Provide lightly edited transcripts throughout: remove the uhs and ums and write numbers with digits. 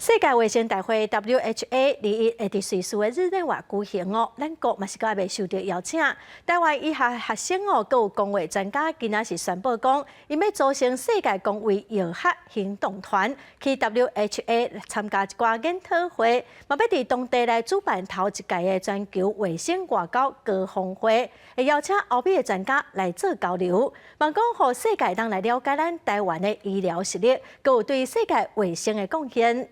世界衛生大會 WHA 21會佇瑞士的日內瓦舉行哦，咱國嘛是閣猶未受著邀請。台灣醫學學生哦，閣有公衛專家，今仔是宣布講，𪜶欲組成世界公衛藥學行動團，去 WHA 參加一寡研討會，嘛欲佇當地來主辦頭一屆的全球衛生外交高峰會，會邀請歐美的專家來做交流，望講予世界人來了解咱台灣的醫療實力，閣有對世界衛生的貢獻。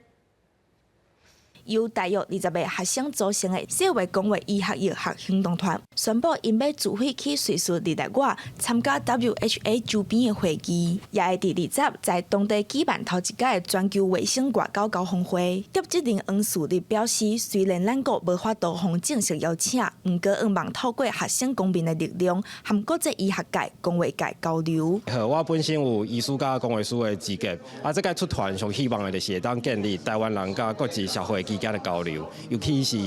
由大約20個學生組成的世衛公衛醫學藥學行動團，宣布𪜶欲組隊去瑞士日內瓦參加 WHA 周邊的會議，也會佇20在當地舉辦頭一屆的全球衛生外交高峰會。負責人黃樹立表示，雖然咱國無法度予正式邀請，毋過向望透過學生公民的力量，和國際醫學界、公衛界交流。好，我本身有醫師佮公衛師的資格，啊，這屆出團上希望的就是會當建立台灣人佮國際社會之間的交流，尤其是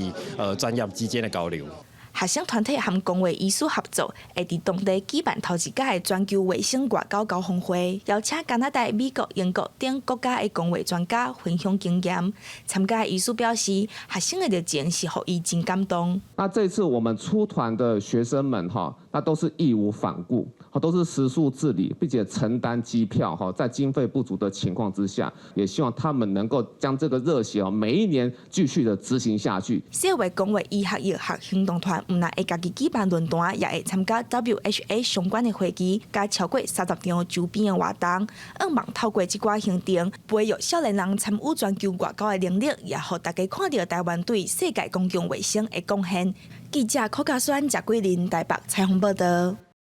專業之間的交流。學生團體和公衛醫師合作，會佇當地舉辦頭一屆的全球衛生外交高峰會，邀請加拿大、美國、英國等國家的公衛專家分享經驗。參加的醫師表示，學生的熱情是予伊真感動。那這次我們出團的學生們哈，那都是義無反顧，都是食宿自理，並且承擔機票哈，在經費不足的情況之下，也希望他們能夠將這個熱血哦，每一年繼續的執行下去。世衛公衛醫學藥學行動團毋但會家己舉辦論壇，也會參加 WHA 相關的會議，佮超過30場周邊的活動，向望透過這寡行動，培育少年人參與全球外交的能力，也予大家看著台灣對世界公共衛生的貢獻。記者柯家宣、謝桂林台北採訪報導。